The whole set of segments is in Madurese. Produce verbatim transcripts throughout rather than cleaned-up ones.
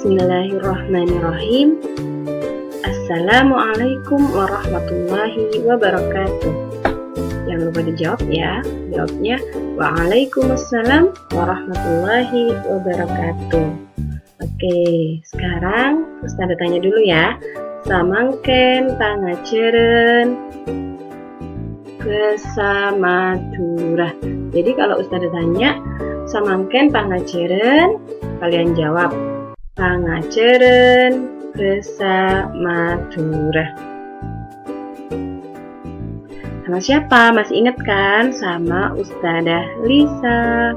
Bismillahirrahmanirrahim. Assalamualaikum warahmatullahi wabarakatuh. Jangan lupa dijawab ya. Jawabnya, "Waalaikumsalam warahmatullahi wabarakatuh." Oke, sekarang Ustazah tanya dulu ya. Samangkèn pangajhârân bhâsa Madhurâ. Jadi kalau Ustazah tanya, "Samangkèn pangajhârân," kalian jawab, "Pangajhârân bhâsa Madhurâ." Sama siapa? Masih ingat kan? Sama Ustazah Lisa.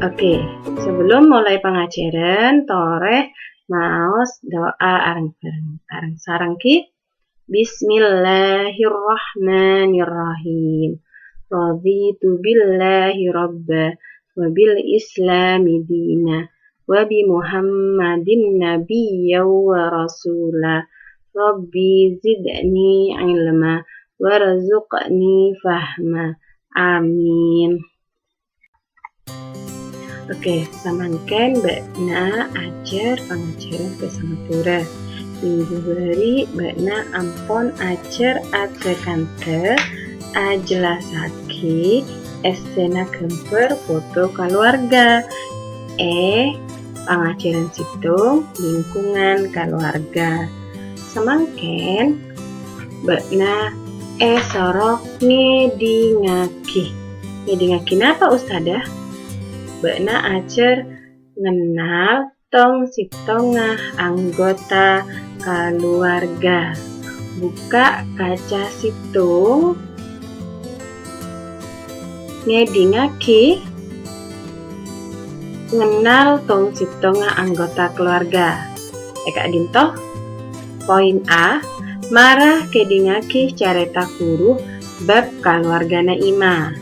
Oke, sebelum mulai pangajhârân, torè maos doa areng-bareng. Areng-sareng ki. Bismillahirrahmanirrahim. Raditu billahi rabba, wa bil islami dina, wa bi Muhammadin nabiyya wa rasula. Rabbi zidni ilma, warzuqni fahma. Amin. Oke, samangkèn bâ'na ajhâr pangajhârân bhâsa Madhurâ. Minggu bâri' bâ'na ampon ajhâr ajhâ kantha ajellassaghi èssèna ghâmbhâr foto kaluwarga è pangajhârân sèttong, lingkungan kaluwarga. Samangkèn bâ'na èsoro ngèdingaghi. Ngèdingaghi napa, Ustazah? Bâ'na ajhâr ngennal tong-sèttongnga anggota kaluwarga. Bukka' kaca sèttong. Ngèdingaghi, ngennal tong-sèttongnga anggota kaluwarga. È ka'dinto, poin A, mara ngèdingaghi carèta ghuru bab kaluwargana Ima.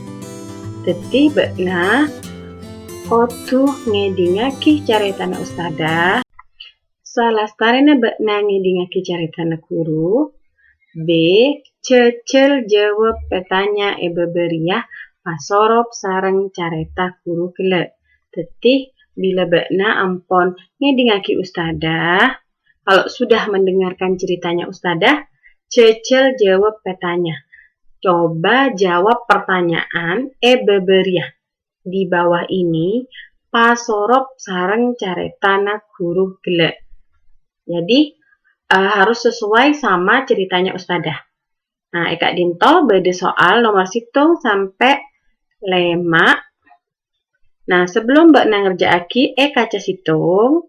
Dhâddhi bâ'na kodhu ngèdingaghi carètana Ustazah. Salastarèna bâ'na ngèdingaghi carètana ghuru, B, jhâjhâl jâwâb pètanya è bâbâ rèya pasorop sareng carèta ghuru ghellâ'. Dhâddhi, bilâ bâ'na ampon ngèdingaghi Ustazah, kalau sudah mendengarkan ceritanya Ustazah, jhâjhâl jâwâb pètanya. Coba jawab pertanyaan è bâbâ rèya. Di bawah ini pasorop sareng carètana ghuru ghellâ'. Jadi, eh, harus sesuai sama ceritanya Ustazah. Nah, è ka'dinto bâdâ soal nomor sèttong sampè' lèma'. Nah, sebelum bâ'na ngerjâ'aghi è kaca sèttong,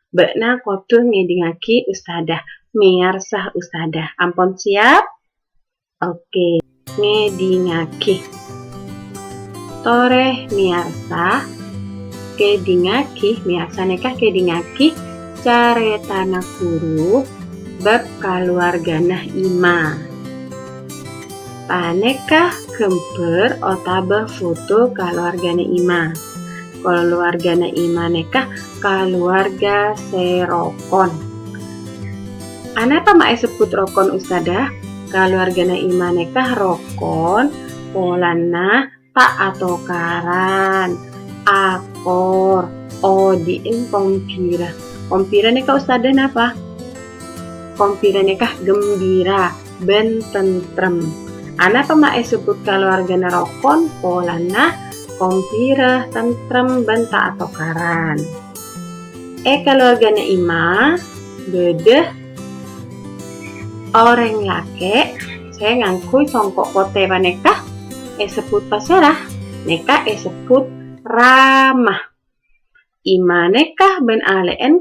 bâ'na kodhu ngèdingaghi Ustazah, mèyarsa Ustazah. Ampon siap? Oke, ngèdingaghi. Torè mèyarsa, kèdingaghi, mèyarsa nèka kèdingaghi carètana ghuru bab kaluwargana Ima. Panèka ghâmbhâr otabâ foto kaluwargana Ima. Kaluwargana Ima nèka kaluwarga sè rokon. Anapa ma' èsebbhut rokon, Ustazah? Kaluwargana Ima nèka rokon polana ta' atokaran, akor, odi'en, kombhira. Kombhira nèka, Ustazah, napa? Kombhira nèka gembira bân tentrem. Anapa ma' èsebbhut kaluwargana rokon? Polana kombhira, tentrem, bân ta' atokaran. È kaluwargana Ima bâdâ orèng lakè' sè ngangghuy songko' potè panèka èsebbhut pasèra? Nèka èsebbhut rama. Ima nèka bân alè'en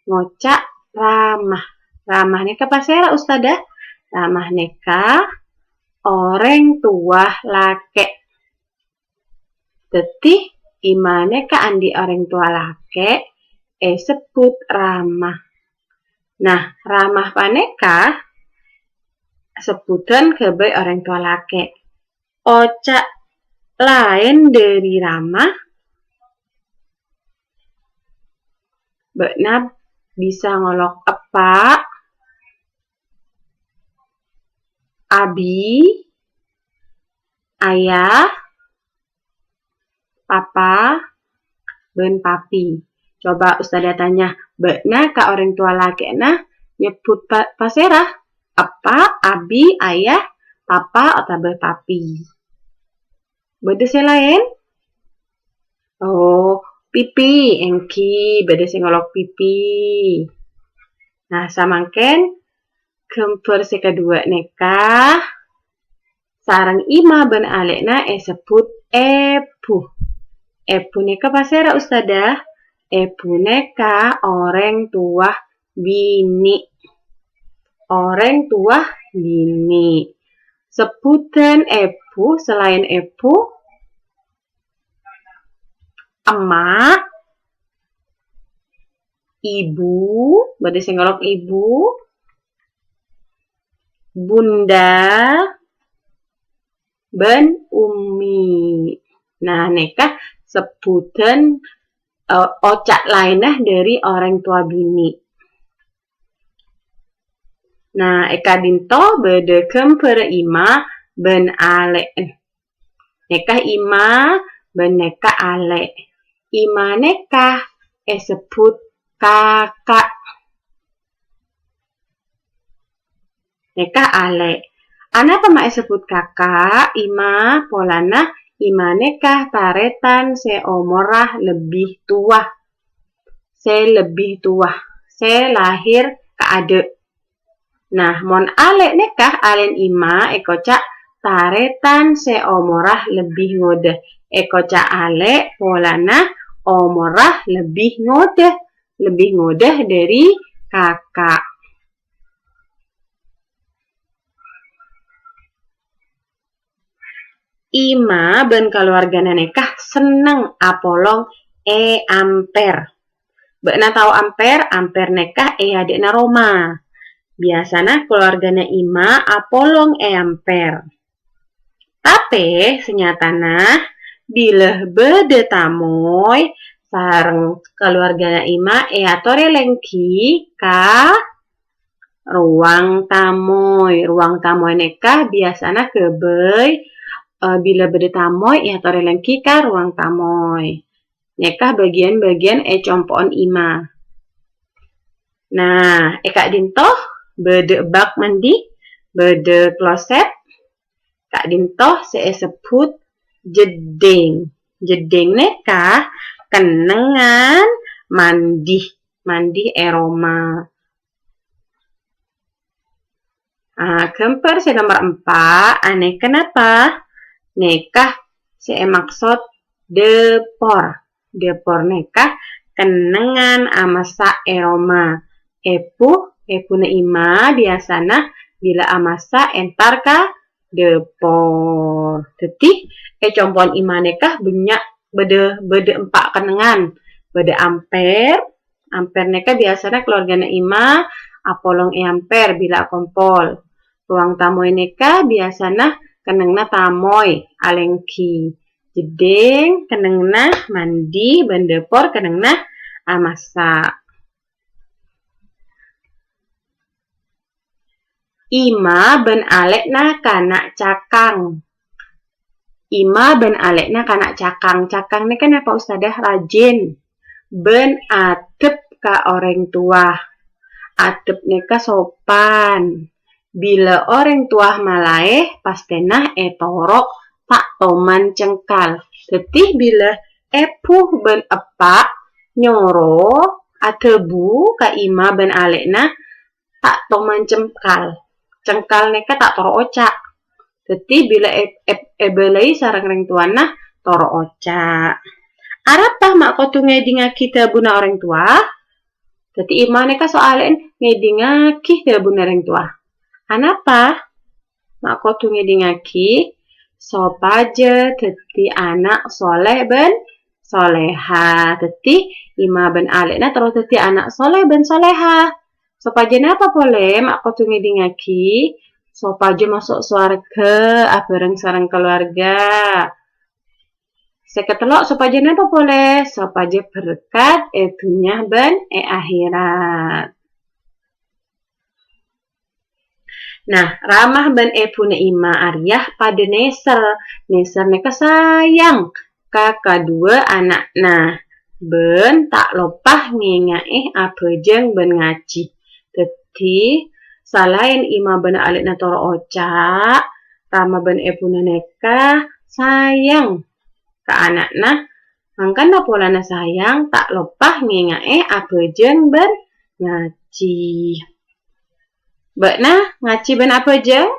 ngoca' rama. Rama nèka pasèra, Ustazah? Rama nèka orèng towa lakè'. Dhâddhi, ima nèka andi' orèng towa lakè' èsebbhut rama. Nah, rama panèka sebbhudhân ghâbây orèng towa lakè'. Oca' laèn dhâri rama, bâ'na bisa ngolok eppa', abi, ayah, papa, bân papi. Coba Ustadzah tanya, bâ'na ka orèng towa lakè'na nyebbhut pa-, pasèra? Eppa', abi, ayah, papa, otabâ papi? Bâdâ sè laèn? Oh, pipi, èngghi, bâdâ sè ngolok pipi. Nah, samangkèn ghâmbhâr sè kaduwâ' nèka sareng Ima bân alè'na èsebbhut èbhu. Èbhu nèka pasèra, Ustadzah? Èbhu nèka orèng towa binè'. Orèng towa binè'. Sebbhudhân èbhu salaèn èbhu, emma', ibu, bâdâ sè ngolok ibu, bunda, bân ummi. Nah, nèka sebbhudhân, eh, oca' laènna dhâri orèng towa binè'. Nah, è ka'dinto bâdâ ghâmbhârrâ Ima bân alè'. Nèka Ima bân nèka alè'. Ima nèka èsebbhut kaka'. Nèka alè'. Anapa ma' èsebbhut kaka', Ima? Polana Ima nèka tarètan sè omorra lebbi towa. Sè lebbi towa. Sè lahir kaadâ'. Nah, mon alè' nèka, alèn Ima èkoca' tarètan sè omorra lebbi ngodâ. Èkoca' alè' polana omorra lebbi ngodâ. Lebbi ngodâ dhâri kaka'. Ima bân kalowargana nèka senneng apolong è ampèr. Bâ'na tao ampèr? Ampèr nèka è adâ'na roma. Biyasana kalowargana Ima apolong è ampèr. Tapè, sanyatana, bilâ bâdâ tamoy sareng kalowargana Ima èatorè lèngghi ka ruang tamoy. Ruang tamoy nèka biyasana ghâbây, eh, bilâ bâdâ tamoy èatorè lèngghi ka ruang tamoy. Nèka bâgiyân-bâgiyân è compo'na Ima. Nah, è ka'dinto bâdâ bak mandi, bâdâ klosèt, ka'dinto sè èsebbhut jeddhing. Jeddhing nèka kennengngan mandi, mandi è roma. Ah, ghâmbhâr sè nomer empa', anèka napa? Nèka sè èmaksod dâpor. Dâpor nèka kennengngan amassa' è roma. Èbhu, èbhuna Ima biyasana bilâ amassa' entar ka dâpor. Dhâddhi, è compo'na Ima nèka bânnya' bâdâ, bâdâ empa' kennengngan. Bâdâ ampèr, Ampèr nèka biyasana kalowargana Ima apolong è ampèr bilâ akompol. Ruang tamoy nèka biyasana kennengnganna tamoy alèngghi. Jeddhing kennengnganna mandi bân dâpor kennengnganna amassa'. Ima bân alè'na kana' cakang. Ima bân alè'na kana' cakang. Cakang nèka napa, Ustadzah? Rajin. Bân adhep ka orèng towa. Adhep nèka sopan. Bilâ orèng towa malaè, pastèna ètoro' ta' toman cengkal. Dhâddhi, bilâ èbhu bân eppa' nyoro adhâbu ka Ima bân alè'na, ta' toman cengkal. Cengkal nèka ta' toro' oca'. Dhâddhi, bilâ è-, è-, èbâlâi sareng rèng towana, toro' oca'. Arapa ma' kodhu ngèdingngaghi dhâbuna orèng towa? Dhâddhi, Ima nèka soalèn ngèdingngaghi dhâbuna rèng towa. Anapa? Ma' kodhu ngèdingngaghi sopajâ dhâddhi ana' soleh bân soleha. Dhâddhi, Ima bân alè'na terro dhâddhi ana' soleh bân soleha. Sopajâ napa polè ma' kodhu ngèdingngaghi? Sopajâ maso' sowarghâ abhâreng sareng kalowarga. Sè katello', sopajâ napa polè? Sopajâ berkat è dhunnya bân è akhèrat. Nah, rama bân èbhuna Ima arèya padâ nèser. Nèser nèka sayang ka kaduwâ ana'na. Bân ta' loppa ngènga'è abhâjâng bân ngajhi. Dhâddhi, salaèn Ima bân alè'na toro' oca', rama bân èbhuna nèka sayang ka ana'na, mangkana polana sayang ta' loppa ngènga'è abhâjâng bân ngajhi. Bâ'na ngajhi bân abhâjâng?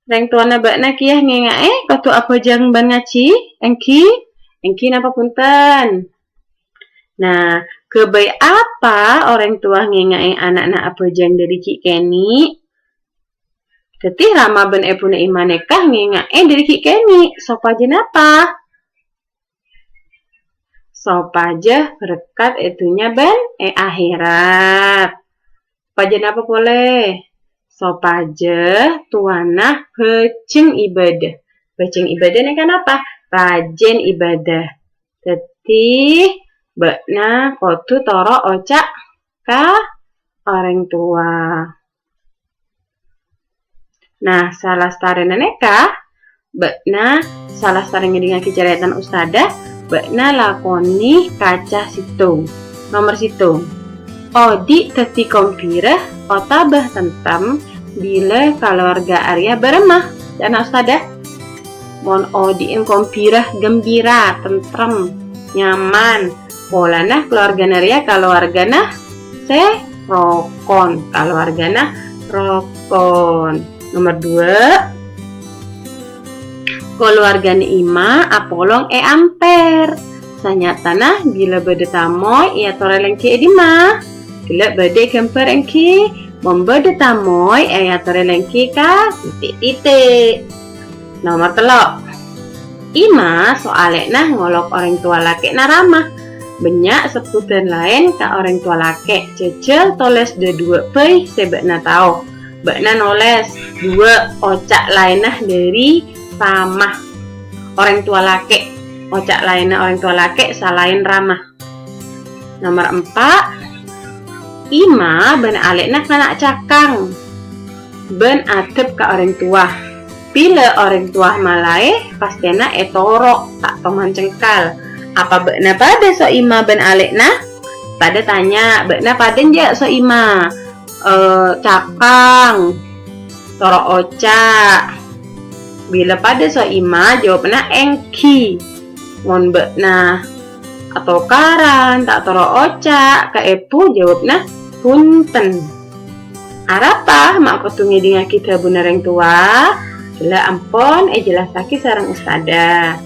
Rèng towana bâ'na kèya ngènga'è kodhu abhâjâng bân ngajhi, èngghi? Èngghi napa bhunten? Nah, ghâbây apa orèng towa ngènga'è ana'na abhâjâng dhâri ghi' kènè'? Dhâddhi, rama bân èbhuna Ima nèka ngènga'è dhâri ghi' kènè'. Sopajâ napa? Sopajâ berkat è dhunnya bân è akhèrat. Sopajâ napa polè? Sopajâ towana bhâjheng ibadah. Bhâjheng ibadah nèka napa? Rajin ibadah. Dhâddhi, bâ'na kodhu toro' oca' ka orèng towa. Nah, salastarèna nèka, bâ'na salastarè ngèdingngaghi carètana ustadzah, bâ'na lakonè kaca sèttong. Nomer sèttong. Odi' dhâddhi kombhira otabâ tentrem bilâ kalowarga arèya bârâmma, ca'na ustadzah. Mon odi'en kombhira, gembira, tentrem, nyaman, polana kalowargana rèya kalowargana sè rokon, kalowargana rokon. Nomer dua, kalowargana Ima apolong è Ampèr. Sanyatana bilâ bâdâ tamoy èyatorè lèngghi è dimma? Ghellâ' bâdâ è ghâmbhâr èngghi? Mon bâdâ tamoy èyatorè lèngghi ka titik-titik. Nomer tello'. Ima so alè'na ngolok orèng towa lakè'na rama. Bânnya' sebbhudhân laèn ka orèng towa lakè', jhâjhâl tolès dâduwâ' bhâi sè bâ'na tao. Bâ'na nolès duwâ' oca' laènna dhâri rama. Orèng towa lakè', oca' laènna orèng towa lakè' salaèn rama. Nomer empa', Ima bân alè'na kana' cakang bân adhep ka orèng towa. Bilâ orèng towa malaè, pastèna ètoro', ta' toman cengkal. Apa bâ'na padâ so Ima bân alè'na? Padâ tanya, bâ'na padâ enjâ' so Ima? Eh, cakang, toro' oca'. Bilâ padâ so Ima, jâwâbbhâ èngghi. Mon bâ'na atokaran, ta' toro' oca' ka èbhu, jâwâbbhâ bhunten. Arapa ma' kodhu ngèdingngaghi dhâbuna rèng towa? Ghellâ' ampon èjellassaghi sareng ustadzah.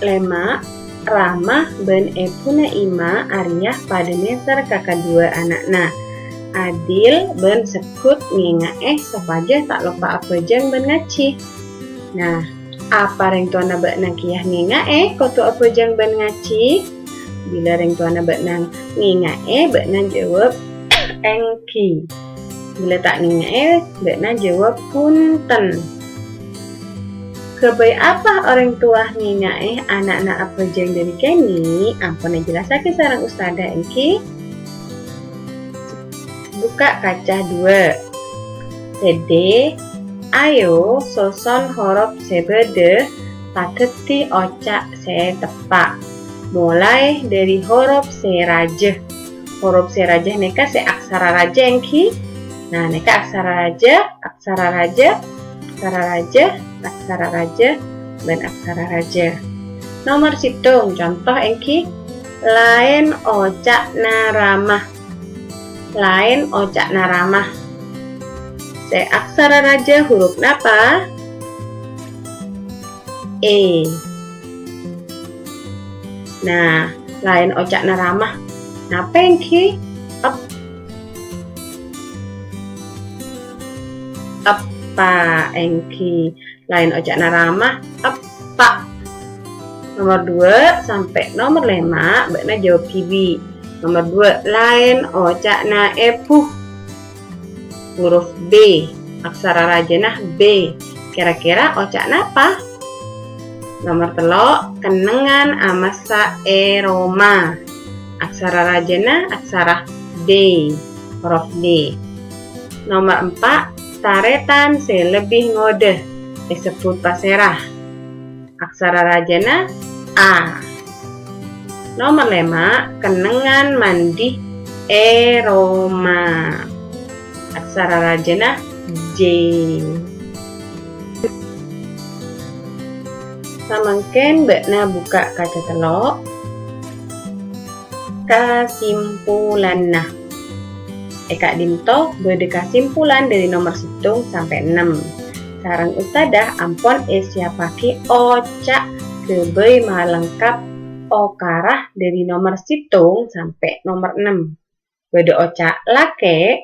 Lèma', rama bân èbhuna Ima arèya padâ nèser ka kaduwâ ana'na. Adil bân segghut ngènga'è sopajâ ta' loppa abhâjâng bân ngajhi. Nah, apa rèng towana bâ'na kèya ngènga'è kodhu abhâjâng bân ngajhi? Bilâ rèng towana bâ'na ngènga'è, bâ'na jâwâb èngghi. Bilâ ta' ngènga'è, bâ'na jâwâb bhunten. Ghâbây apa orèng towa ngènga'è ana'na abhâjâng dhâri kènè'? Ampon èjellassaghi sareng ustadzah èngghi. Buka kaca dua. Sèdhâ, ayo soson horop sè bâdâ padhâddhi oca' sè teppa'. Molaè dhâri horop sè rajâ. Horop sè rajâ nèka sè aksara rajâ èngghi. Nah, nèka aksara rajâ, aksara rajâ, aksara rajâ, aksara rajâ, bân aksara rajâ. Nomer sèttong, conto èngghi, laèn oca'na rama. Laèn oca'na rama. Sè aksara rajâ hurup napa? E. Nah, laèn oca'na rama. Napa èngghi? Ep-, eppa' èngghi. Laèn oca'na rama, eppa'. Nomer dua sampè' nomer lèma', bâ'na jâwâb dhibi'. Nomer dua, laèn oca'na èbhu. Huruf B, aksara rajâna B. Kèra-kèra oca' napa? Nomer tello', kennengngan amassa è roma. Aksara rajâna aksara D, huruf D. Nomer empa', tarètan sè lebbi ngodâ èsebbhut pasèra. Aksara rajâna A. Nomer lèma', kennengngan mandi è roma. Aksara rajâna J. Samangkèn bâ'na bukka' kaca tello'. Kasimpulanna. È ka'dinto bâdâ kasimpulan dâri nomer sèttong sampè' ennem. Sareng Ustadzah ampon èsiyappaghi oca' ghâbây malengkap okara dâri nomer sèttong sampè' nomer ennem. Bâdâ oca' lakè',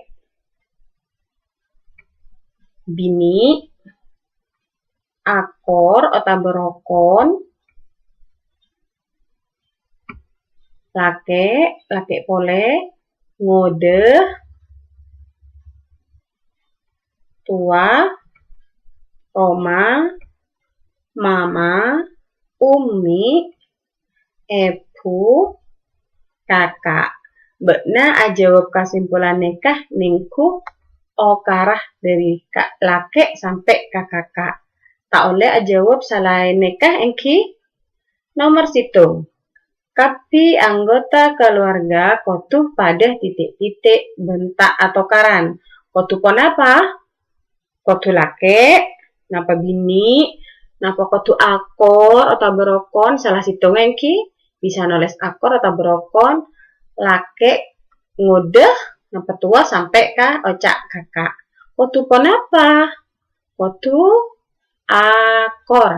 binè', akor otabâ rokon, lakè', lakè' polè, ngodâ, towa, roma, mama, ummi, èbhu, kaka'. Bâ'na ajâwâb kasimpulan nèka nèngghu okara dâri ka-, lakè' sampè' ka kaka'. Ta' ollè ajâwâb salaèn nèka èngghi nomer sèttong. Kabbhi anggota kaluwarga kodhu padâ titi'-titi' bân ta' atokaran. Kodhu ponapa? Kodhu lakè', napa binè', napa kodhu akor otabâ rokon, sala sèttongnga èngghi bisa nolès akor otabâ rokon, lakè' ngodâ, napa towa sampè' ka oca' kaka'. Kodhu ponapa? Kodhu akor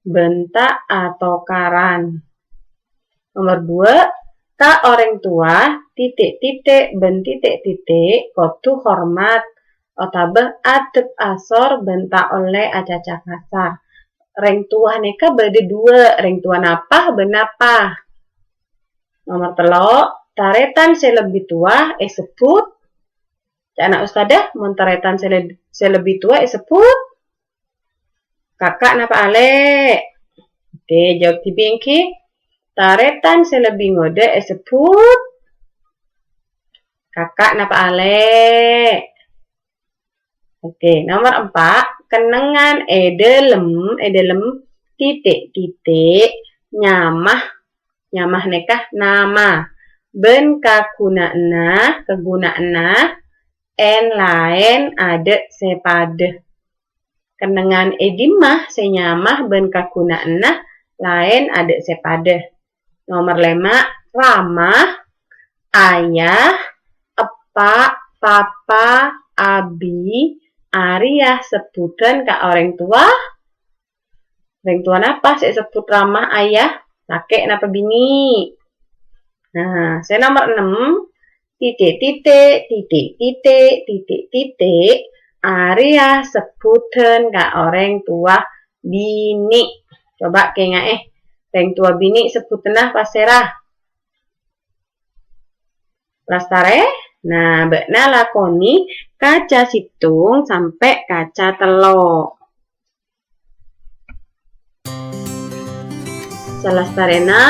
bân ta' atokaran. Nomer dua, ka orèng towa, titi'-titi' bân titi'-titi' kodhu hormat otabâ adhep asor bân ta' ollè acaca kasar. Rèng towa nèka bâdâ dua, rèng towa napa bân napa. Nomer tello', tarètan sè lebbi towa èsebbhut, ca'na Ustadzah, mon tarètan sè le-, sè lebbi towa èsebbhut kaka' napa alè'? Oke, jawab dhibi' èngghi. Tarètan sè lebbi ngodâ èsebbhut kaka' napa alè'? Oke, nomer empa', kennengngan è dâlem, è dâlem titi'-titi' nyama. Nyama nèka nama. Bân kaghuna'anna, kaghuna'anna èn-laèn adâ' sè padâ. Kennengngan è dimma sè nyama bân kaghuna'anna laèn adâ' sè padâ. Nomer lèma', rama, ayah, eppa', papa, abi, arèya sebbhutan ka orèng towa. Rèng towa napa sè èsebbhut rama, ayah? Lakè' napa binè'? Nah, sè nomer ennem, titi'-titi', titi'-titi', titi'-titi', arèya sebbhutan ka orèng towa binè'. Coba kaènga'è, rèng towa binè' sebbhutanna pasèra? Lastarè? Nah, bâ'na lakonè kaca sèttong sampè' kaca tello'. Salastarèna,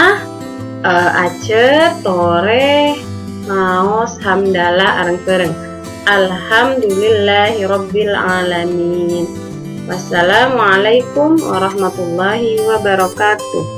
eh, ajhâr torè maos hamdallah areng-bhâreng. Alhamdulillahirabbil alamin. Wassalamualaikum warahmatullahi wabarakatuh.